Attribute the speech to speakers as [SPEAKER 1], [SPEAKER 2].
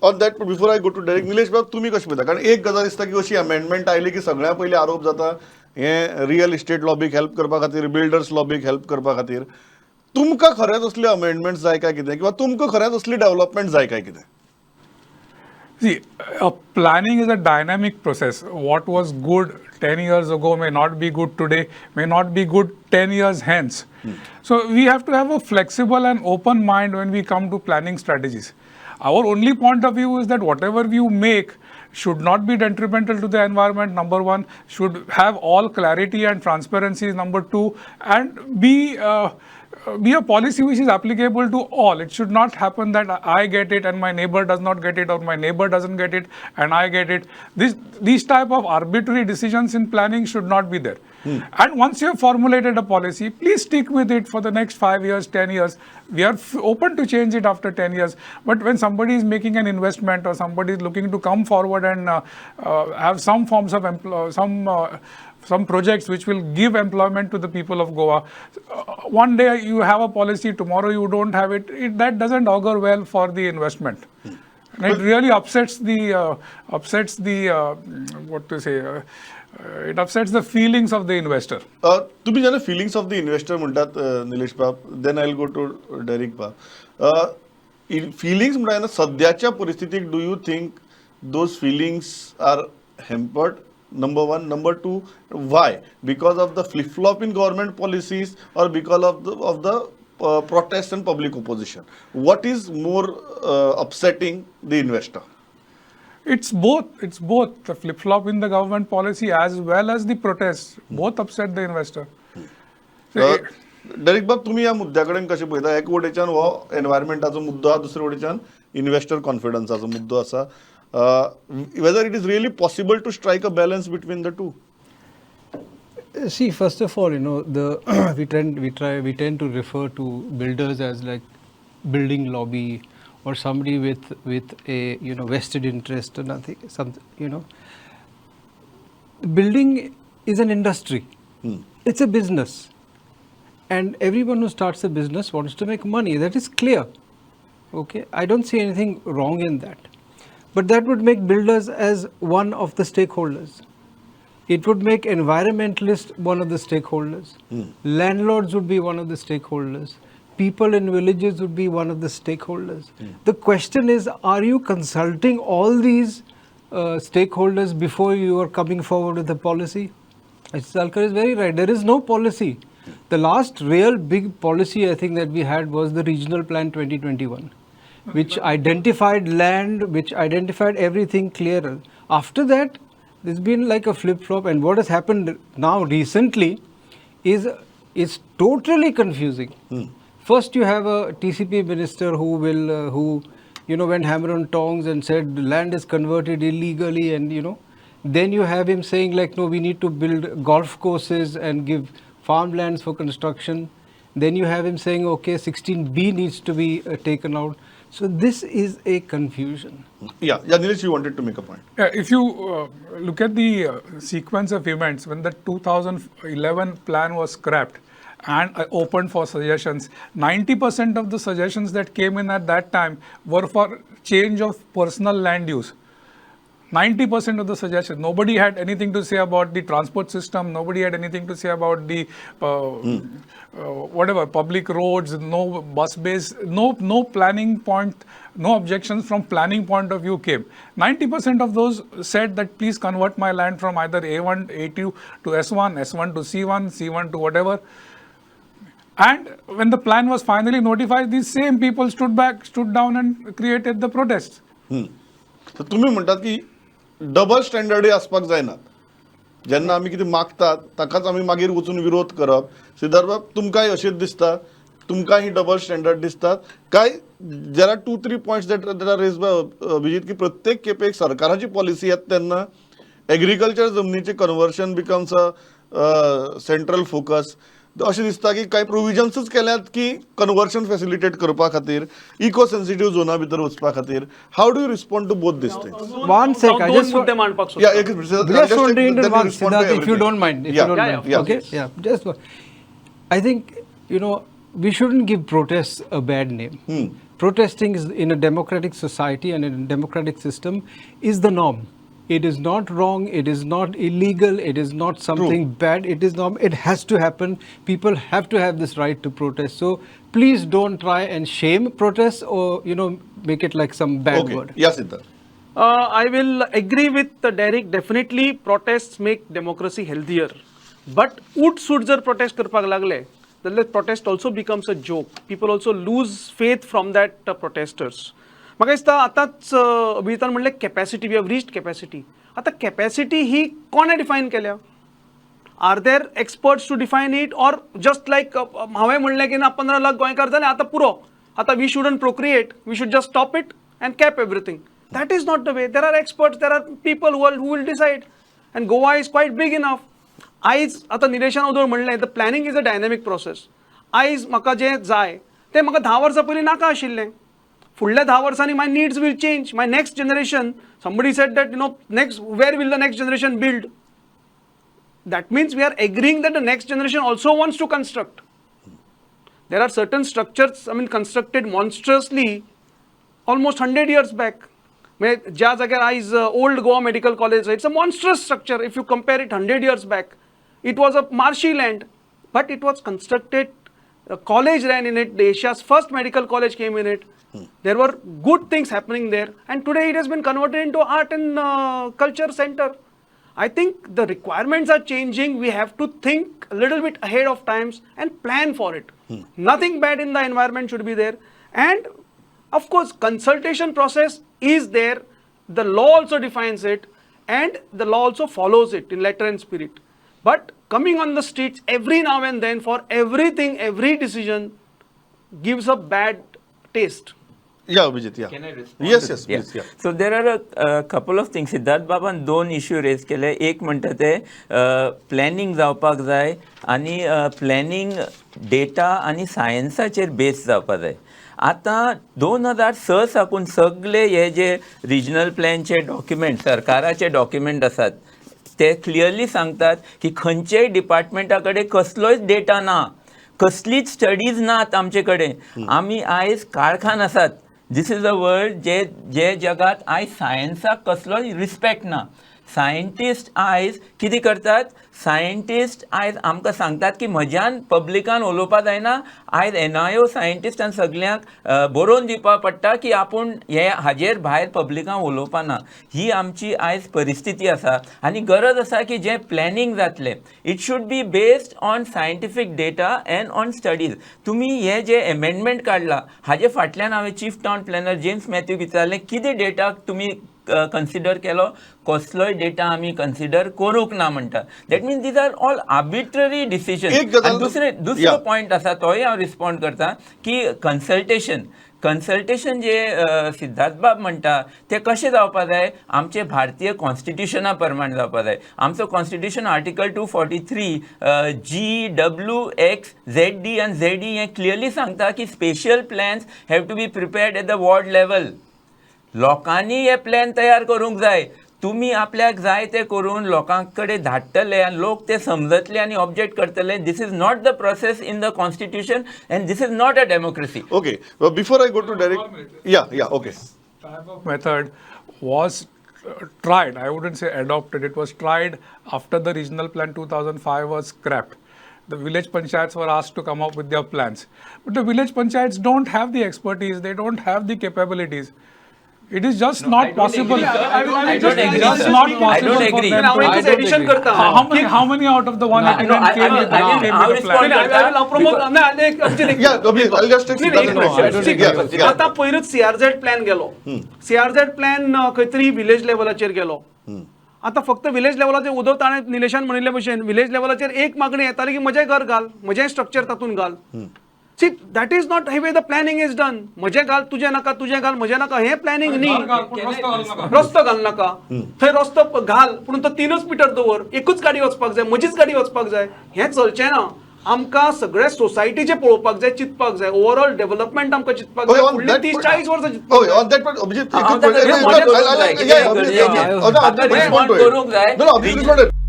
[SPEAKER 1] On that, before I go to Derek, Nilesh बाब, तुमी कशें पळयता? कारण एक गजाल दिसता की अशी अमेंडमेंट आयली की सगळ्या पयलीं आरोप जाता, हे रियल इस्टेट लॉबीक हेल्प करपा खातीर, बिल्डर्स लॉबीक हेल्प करपा खातीर. तुमकां खरेंच असले अमेंडमेंट जाय काय कितें, किंवा तुमकां खरेंच असली डेव्हलपमेंट जाय काय कितें?
[SPEAKER 2] See, planning is a dynamic process. What was good 10 years ago may not be good today, may not be good 10 years hence. So we have to have a flexible and open mind when we come to planning strategies. Our only point of view is that whatever you make should not be detrimental to the environment, number one, should have all clarity and transparency, number two, and be a policy which is applicable to all. It should not happen that I get it and my neighbor does not get it, or my neighbor doesn't get it and I get it. These type of arbitrary decisions in planning should not be there. And once you have formulated a policy, please stick with it for the next 5 years, 10 years. We are open to change it after 10 years. But when somebody is making an investment or somebody is looking to come forward and have some forms of some projects which will give employment to the people of Goa, one day you have a policy, tomorrow you don't have it, that doesn't augur well for the investment. And it really upsets the, what to say, it upsets the feelings of the investor.
[SPEAKER 1] तुम्ही जेन्ना feelings of the investor म्हणटात निलेश बाब, then I go to Derek बाब. Feelings म्हणटा तेन्ना सद्याच्या परिस्थितीक do you think those feelings are hampered, number one? Number two, why? Because of the flip flop in government policies or because of the protest and public opposition? What is more upsetting the investor?
[SPEAKER 2] It's both. It's both the flip flop in the government policy as well as the protests. Both upset the investor. So,
[SPEAKER 1] Derek बाब, तुमी ह्या मुद्द्या कडेन कशें पळयता? एक वटेच्यान हो एनवायरमेंटाचो मुद्दो आहा, दुसरे वटेच्यान इन्व्हेस्टर कॉन्फिडन्साचो मुद्दो आसा, whether it is really possible to strike a balance between the two?
[SPEAKER 3] See, first of all, the we tend to refer to builders as like building lobby or somebody with a vested interest or nothing. Some. Building is an industry. It's a business, and everyone who starts a business wants to make money. That is clear. Okay, I don't see anything wrong in that, but that would make builders as one of the stakeholders. It would make environmentalists one of the stakeholders. Landlords would be one of the stakeholders. People in villages would be one of the stakeholders. The question is, are you consulting all these stakeholders before you are coming forward with a policy? Mr. Salkar is very right. There is no policy. The last real big policy, I think, that we had was the Regional Plan 2021, which identified land, which identified everything clearer. After that, there's been like a flip flop, and what has happened now recently is totally confusing. First, you have a TCP minister who went hammer on tongs and said land is converted illegally, and then you have him saying like, "No, we need to build golf courses and give farmlands for construction." Then you have him saying, "Okay, 16B needs to be taken out." So this is a confusion.
[SPEAKER 1] Yeah, Nilesh, you wanted to make a point.
[SPEAKER 2] Yeah, if you look at the sequence of events, when the 2011 plan was scrapped and opened for suggestions, 90% of the suggestions that came in at that time were for change of personal land use. 90% of the suggestions. Nobody had anything to say about the transport system. Nobody had anything to say about the whatever public roads. No bus base. No planning point. No objections from planning point of view came. 90% of those said that please convert my land from either A1, A2 to S1, S1 to C1, C1 to whatever. And when the plan was finally notified, these same people stood back, stood down, and created the protests.
[SPEAKER 1] तर तुम्ही म्हणटात की double स्टँडर्डय आसपाक जायनात, जेन्ना आमी कितें मागतात ताकाच आमी मागीर वचून विरोध करप. सिद्धार्थ बाब, तुमकांय अशेंच दिसता? तुमकां ही डबल स्टँडर्ड दिसतात काय? There are two three points that are raised by Abhijit की प्रत्येक खेपे एक सरकाराची पॉलिसी येता तेन्ना agriculture जमनीचें conversion becomes a central focus. अशें दिसता की कांय प्रोविजन्सूच केल्यात की कन्वर्शन फॅसिलिटेट करपा खातीर, इको सेन्सिटीव झोना भितर वचपा खातीर. How do you respond to both these things?
[SPEAKER 3] One sec, I
[SPEAKER 4] दोन
[SPEAKER 3] just
[SPEAKER 4] मुद्दे मांडपाक
[SPEAKER 1] या
[SPEAKER 4] सोदता.
[SPEAKER 1] एक minute.
[SPEAKER 3] Just want to interrupt, Siddharth, if you don't mind. If you don't mind.
[SPEAKER 1] Yeah.
[SPEAKER 3] Okay? Yeah. Just one. I think we shouldn't give protests a bad name. Protesting is in a democratic society and in a democratic system is the norm. It is not wrong, it is not illegal, it is not something bad, it is norm. It has to happen. People have to have this right to protest. So please don't try and shame protests or make it like some bad word.
[SPEAKER 1] या Siddharth.
[SPEAKER 4] I will agree with Derek. Definitely, protests make democracy healthier. But उठ सूट जर protest करपाक लागले जाल्यार protest also becomes a joke. People also lose faith from that protesters. म्हाका दिसता आतांच अभिजितान म्हणलें, capacity, we have reached capacity. आतां कॅपॅसिटी ही कोणें डिफायन केल्या? Are there experts to define it, or just like हांवें म्हणलें की ना, 15 लाख गोंयकार जाले, आतां पुरो, आतां we shouldn't procreate, we should just stop it and cap everything? That is not the way. There are experts, there are people who will decide, and Goa is quite big enough. आयज आतां निलेशान वदोळ म्हणलें, the planning is a dynamic process. आयज म्हाका जें जाय तें म्हाका 10 वर्सां पयलीं नाका आशिल्लें. फुडल्या 10 वर्सांनी my needs will change. My next generation, somebody said that next, where will the next generation build? That means we are agreeing that the next generation also wants to construct. There are certain structures, I mean, constructed monstrously almost 100 years back. म्हणजे ज्या जाग्यार आयज old Goa medical college, it's a monstrous structure if you compare it 100 years back. It was a marshy land, but it was constructed. College ran in it. The Asia's first medical college came in it. There were good things happening there, and today it has been converted into art and culture center. I think the requirements are changing. We have to think a little bit ahead of times and plan for it. Nothing bad in the environment should be there. And of course, consultation process is there. The law also defines it, and the law also follows it in letter and spirit. But coming on the streets every now and then for everything, every decision, gives a bad taste.
[SPEAKER 1] Yeah, Abhijit, yeah.
[SPEAKER 5] Can I respond?
[SPEAKER 1] Yes, please, yeah.
[SPEAKER 5] So there are a couple of things. Siddharth बाबान दोन issue rays केले. एक म्हणटा ते planning जावपाक जाय आनी planning data आनी सायन्साचेर बेस जावपाक जाय. आतां 2006 साकून सगळे हे जे रिजनल प्लॅनचे डॉक्युमेंट, सरकाराचे डॉक्युमेंट आसात, ते क्लियरली सांगतात की खंयच्याय डिपार्टमेंटा कडेन कसलोच डेटा ना, कसलीच स्टडीज नात आमचे कडेन. आमी आयज काळखान आसात. This is a world जे जे जगात आयज सायन्साक कसलोच रिस्पेक्ट ना. सायंटिस्ट आयज कितें करतात? सायंटिस्ट आयज आमकां सांगतात की म्हज्यान पब्लिकान उलोवपा जायना. आयज एनआयओ सायंटिस्टान सगल्यांक बरोवन दिवपा पडटा की आपूण हे हाजेर भायर पब्लिकान उलोवपा ना. ही आमची आयज परिस्थिती आसा आनी गरज आसा की जें प्लॅनिंग जातलें, it should be based on scientific data and on studies. तुमी हे जे एमेंडमेंट काडला, हाजे फाटल्यान हांवें चीफ टावन प्लॅनर जेम्स मॅथ्यूक विचारलें, कितें डेटा तुमी कन्सिडर केलो? कसलोय डेटा आमी कन्सिडर करूंक ना म्हणटा. That means these are all arbitrary decision.
[SPEAKER 1] एक गजाल-
[SPEAKER 5] दुसरें, दुसरो पॉयंट आसा, तोय हांव रिस्पॉन्ड करता की कन्सल्टेशन, कन्सल्टेशन जे सिद्धार्थ बाब म्हणटा ते कशें जावपा जाय? आमचे भारतीय कॉन्स्टिट्युशना प्रमाण जावपा जाय. आमचो constitution article 243 G, W, X, Z, D आनी झेड ई हें क्लियरली सांगता की spatial plans have to be prepared at the ward level. लोकांनी हे प्लॅन तयार करूंक जाय. तुमी आपल्याक जाय ते करून लोकां कडेन धाडटले आनी लोक ते समजतले आनी ऑब्जेक्ट करतले. This is not the process in the constitution and this is not a democracy.
[SPEAKER 1] Okay. Well, before I go to Derek, yeah, okay.
[SPEAKER 2] Type of method was tried. I wouldn't say adopted. It was tried after the regional plan 2005 was scrapped. The village panchayats were asked to come up with their plans. But the village panchayats don't have the expertise, they don't have the capabilities. It is just
[SPEAKER 5] I
[SPEAKER 2] not
[SPEAKER 5] don't
[SPEAKER 2] possible.
[SPEAKER 5] agree, sir.
[SPEAKER 2] I
[SPEAKER 5] I don't
[SPEAKER 2] just,
[SPEAKER 5] agree,
[SPEAKER 2] just
[SPEAKER 5] sir.
[SPEAKER 2] not
[SPEAKER 5] I
[SPEAKER 2] possible
[SPEAKER 5] don't
[SPEAKER 2] for
[SPEAKER 5] agree.
[SPEAKER 2] them
[SPEAKER 4] हांव
[SPEAKER 2] to.
[SPEAKER 4] एकच addition करता.
[SPEAKER 2] How many out of the 189
[SPEAKER 5] No,
[SPEAKER 2] came
[SPEAKER 5] I
[SPEAKER 2] with,
[SPEAKER 5] will-
[SPEAKER 2] came
[SPEAKER 5] I
[SPEAKER 2] with
[SPEAKER 5] will
[SPEAKER 2] a plan?
[SPEAKER 5] respond.
[SPEAKER 4] I will promote. नाही, एक आमची
[SPEAKER 1] Yeah, Abhijit, I'll just take
[SPEAKER 4] नाही, नाही,
[SPEAKER 1] Siddharth
[SPEAKER 4] एक
[SPEAKER 1] and
[SPEAKER 4] minute.
[SPEAKER 1] next. Yeah.
[SPEAKER 4] आतां पयरूच CRZ plan गेलो. CRZ plan खंय तरी विलेज लेवलाचेर गेलो. आतां फक्त विलेज लेवलाचेर उदक, ताणें निलेशान म्हणिल्ले भशेन विलेज लेवलाचेर एक मागणी येताली की म्हजें घर घाल, म्हजें स्ट्रक्चर तातूंत घाल. See, that is not way the planning is done. म्हजें घाल, तुजें नाका, तुजें घाल, म्हजें नाका, हें प्लॅनिंग न्ही.
[SPEAKER 2] घर घाल, पूण रस्तो घालू नाका.
[SPEAKER 4] रस्तो घाल नाका, थंय रस्तो घाल पूण तो 3च मिटर दवर, एकूच गाडी वचपाक जाय, म्हजीच गाडी वचपाक जाय, हें चलचें ना. आमकां सगळे सोसायटीचें पळोवपाक जाय, चिंतपाक जाय, ओवरऑल डेव्हलपमेंट आमकां चिंतपाक जाय. फुडले 30-40 वर्सां चिंतपाक
[SPEAKER 1] Okay,
[SPEAKER 4] जाय.
[SPEAKER 1] on that point, Abhijit,
[SPEAKER 5] हांव
[SPEAKER 1] एकच
[SPEAKER 5] ताका
[SPEAKER 1] point.
[SPEAKER 5] respond करूंक जाय.
[SPEAKER 1] Yeah, Abhijit,
[SPEAKER 5] गरजेचें.
[SPEAKER 1] no, no, Abhijit,
[SPEAKER 5] आतां
[SPEAKER 1] respond
[SPEAKER 5] respond
[SPEAKER 1] to it.
[SPEAKER 5] करूंक जाय.
[SPEAKER 1] No, Abhijit, respond to it.